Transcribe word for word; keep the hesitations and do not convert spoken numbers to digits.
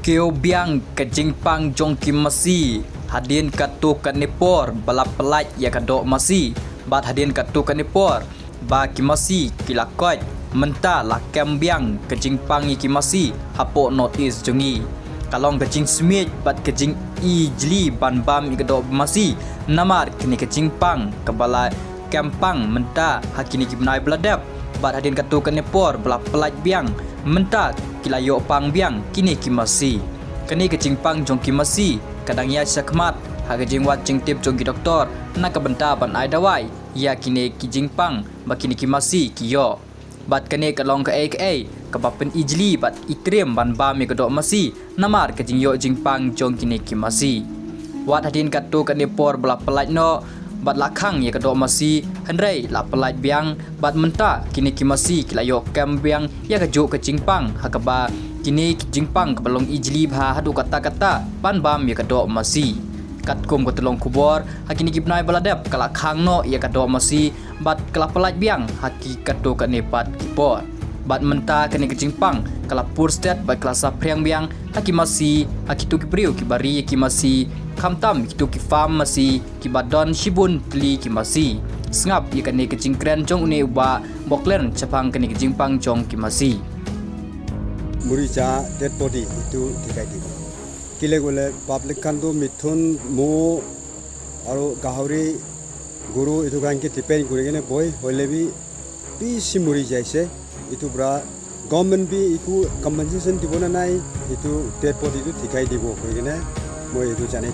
Kiew biang ka jingpang jong ki masi hadien katto katne por ba la pyllait ïa ka doh masi, bad hadien katto katne por ba ki masi ki la koit, mynta la kem biang ka jingpang ïa ki masi hapoh North East jong ngi. Ka long ka jingsmiej bad ka jingijli ban bam ïa ka doh masi, namar kane ka jingpang kaba la kem pang mynta ha kine ki bnai ba la dep, bad hadien katto katne por ba la pyllait biang, mynta ki la ïoh pang biang kine ki masi. Kane ka jingpang jong ki masi ka dang ïaid shakhmat ha ka jingwad jingtip jong ki doktor na ka bynta ban ai dawai ïa kine ki jingpang ba kine ki masi ki ïoh. Bad kane ka long kaei kaei kaba pynijli bad itriem ban bam ïa ka doh masi, namar ka jingïoh jingpang jong kine ki masi. Wat hadien katto katne por ba la pyllait noh bad la khang ïa ka doh masi, hynrei la pyllait biang, bad mynta kine ki masi ki la ïoh kem biang ïa kajuh ka jingpang, ha kaba kine ki jingpang kaba long ijli bha haduh katta katta ban bam ïa ka doh masi. Katkum ka tyllong khubor, ha kine ki bnai ba la dep ka la khang noh ïa ka doh masi, bad ka la pyllait biang ha ki katto katne pat ki por. Bad mynta kane ka jingpang ka la pur stet bad ka la saphriang biang ha ki masi, ha kito ki briew kiba ri ïa ki masi, khamtam kito ki farm masi kiba don shibun tylli ki masi. Sngap ïa kane ka jingkren jong une u bah ba u kren shaphang kane ka jingpang jong ki masi. Mori ja dead body itu thikai di. Kile gole public khandu mithun mo aro gahuri guru itu kan ke tipen guri gene boi hoile bi bisi mori jaise itu bra government bi iku compensation dibo na nai, itu dead body itu thikai dibo guri gene mo itu jane.